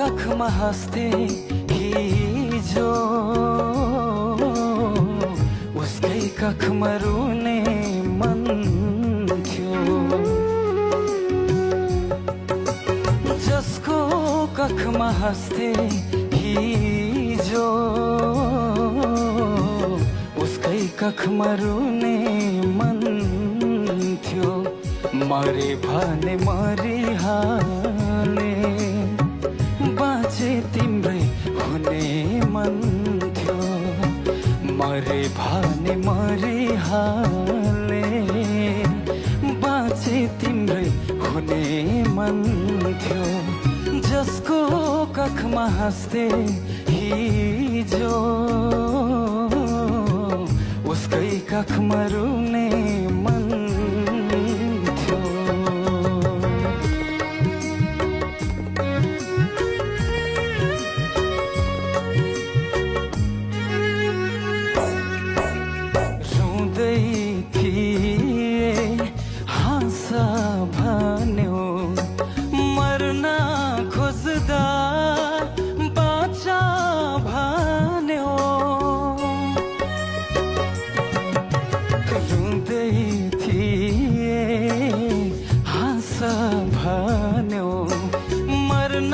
काखमा हाँस्थे हिजो उसकै काखमा रुने मन थियो। जसको काखमा हाँस्थे हिजो उसकै काखमा रुने मन थियो। मरे भने मरिहाले बाँचे तिम्रै हुने मन थियो। मरे भने मरिहाले बाँचे तिम्रै हुने मन थियो। जसको काखमा हाँस्थे हिजो उसकै काखमा रुने मन थियो। रुँदै थिए हाँस भन्यो मर्न खोज्दा बाचा भन्यो। रुँदै थिए हाँस भन्यो मर्न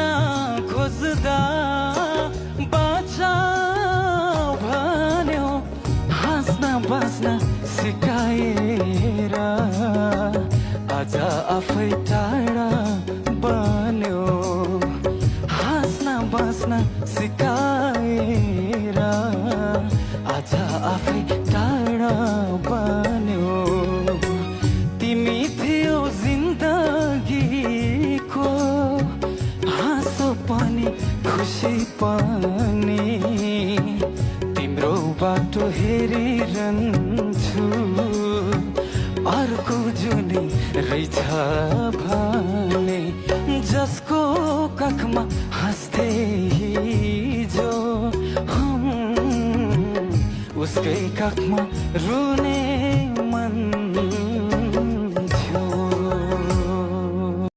खोज्दा बाचा भन्यो। हाँस्न बाँच्न सिकाएर आज आफै टाढा बन्यो। हाँस्न बाँच्न सिकाएर आज आफै टाढा बन्यो। तिमी थियो जिन्दगीको हाँसो पनि खुसी पनि। तिम्रो बाटो हेरिरहन्छु अर्को जुनी रहेछ भने। जसको काखमा हाँस्थे हिजो उसकै काखमा रुने मन